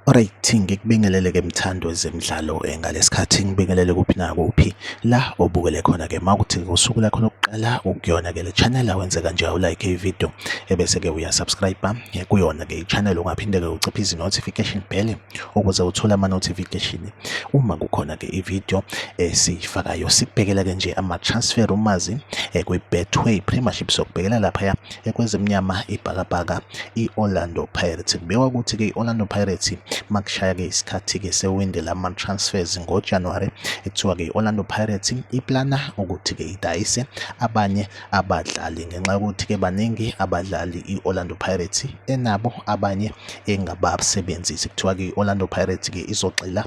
Alright, ngikubingelele-ke mthandi wezemidlalo ngalesikhathi ngibingelele kuphi nakuphi la obukele khona-ke makuthi usuku lakho lokuqala ukuyona-ke le channel awenze kanje awulike ividiyo ebese-ke uyasubscribe kuyona-ke i-channel ungaphinde-ke uciphise i-notification bell ukuze uthole ama-notification uma kukhona-ke ividiyo esiyifakayo. Sikubhekela-ke nje ama-transfer rumors kwi-Betway Premiership, sokubhekela laphaya kwezemnyama ibhakabhaka i-Orlando Pirates. Kubikwa ukuthi-ke i-Orlando Pirates makushaya-ke isikhathi-ke sewindi lama-transfers ngoJanuwari, kuthiwa-ke i-Orlando Pirates iplana ukuthi-ke idayise abanye abadlali ngenxa yokuthi-ke baningi abadlali i-Orlando Pirates enabo abanye engabasebenzisi. Kuthiwa-ke i-Orlando Pirates-ke izogxila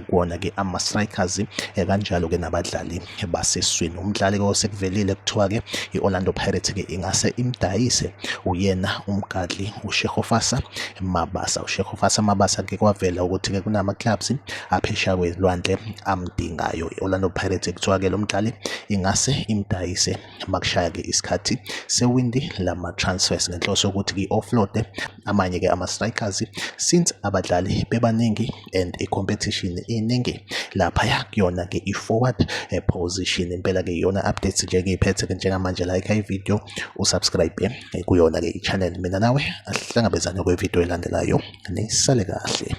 kuwona-ke ama-strikers kanjalo-ke nabadlali baseswini. Umdlali-ke osekuvelile kuthiwa-ke i-Orlando Pirates-ke ingase imdayise uyena umgadli uShehofasa Mabasa. UShehofasa Mabasa-ke kwavela ukuthi-ke kunama-clubs aphesheya kwezilwandle amdingayo. I-Orlando Pirates kuthiwa-ke lo mdlali ingase imdayise makushaya-ke isikhathi sewindi lama-transfers ngenhloso yokuthi-ke i-offload amanye-ke ama-strikers since abadlali bebaningi and i-competition iningi laphaya kuyona-ke i-forward position. Impela-ke iyona updates nje ngiyiphethe-ke njengamanje. Like i-video, usubscribe kuyona-ke i-channel. Mina nawe ahlangabezane kwe-video elandelayo, nisale kahle.